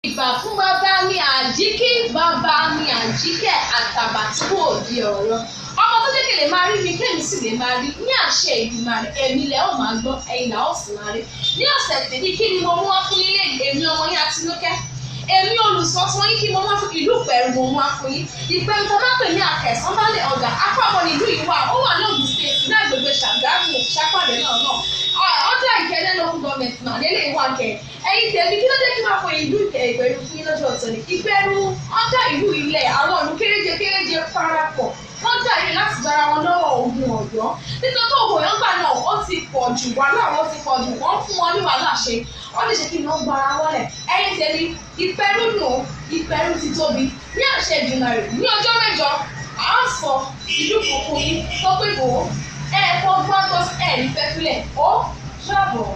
Ìbà fún bàbá mi Àjíkí, bàbá mi Àjíkẹ́, Àtàbàtúbú òde ọ̀rọ̀. Ọmọ tó jẹ́ kí lè máa rí mi, kémi sì lè máa rí ní àṣẹ Èdùmàrè, èmi lẹ ó máa gbọ́, ẹ̀yin là ó sì máa rí. Ní ọ̀sẹ̀ tèmi, kí ni mo mú wá fún yín lẹ́yìn? Èmi ọmọ yín Àtinúkẹ́, èmi olùsọ fún yín, kí mo wá fún ìlú Ìpẹ̀rù, mo mú wá fún yín. Ìpẹ̀rù tó máa ń pè ní Àkẹsán Balẹ̀ Ọ̀gá Akọ́mọ ní ìlú yìí wà. Ó wà ní Ògùn State, ní agbègbè Ṣàgámù, Ṣàpàdé náà ọjọ́ Ìkẹ́lẹ́ local government náà lélẹ̀ ìwà kẹ̀. Ẹ̀yin tèmi, kí ló dé kí máa fọ ìlú Ìpẹ̀rù fún yín lọ́jọ́ ọ̀tọ̀ ni? Ìpẹ̀rù ọjọ́ ìlú ilẹ̀ àwọn ìlú kéréje kéréje parapọ̀, wọ́n jà yìí láti gbára wọn lọ́wọ́ ogun Ọ̀yọ́, nítorí pé ogun Ọ̀yọ́ gbà náà ó ti pọ̀ jù, wàhálà wọn ti pọ̀ jù, wọ́n fún wọn ní wàhálà ṣe, wọ́n lè ṣe kí ni, wọ́n gbára wọn lẹ̀. Ẹ̀yin tèmi, Ìpẹ̀rù nù, Ìpẹ̀rù ti tóbi ní àṣẹ Èdùmàrè. Ní ọjọ́ 8, à ń sọ ìlú kòkó yín tó pé bò ó ẹ̀ kọ́ gbọ́ngàn ẹ̀ ní fẹ́ fílẹ̀ ó ṣàbọ̀.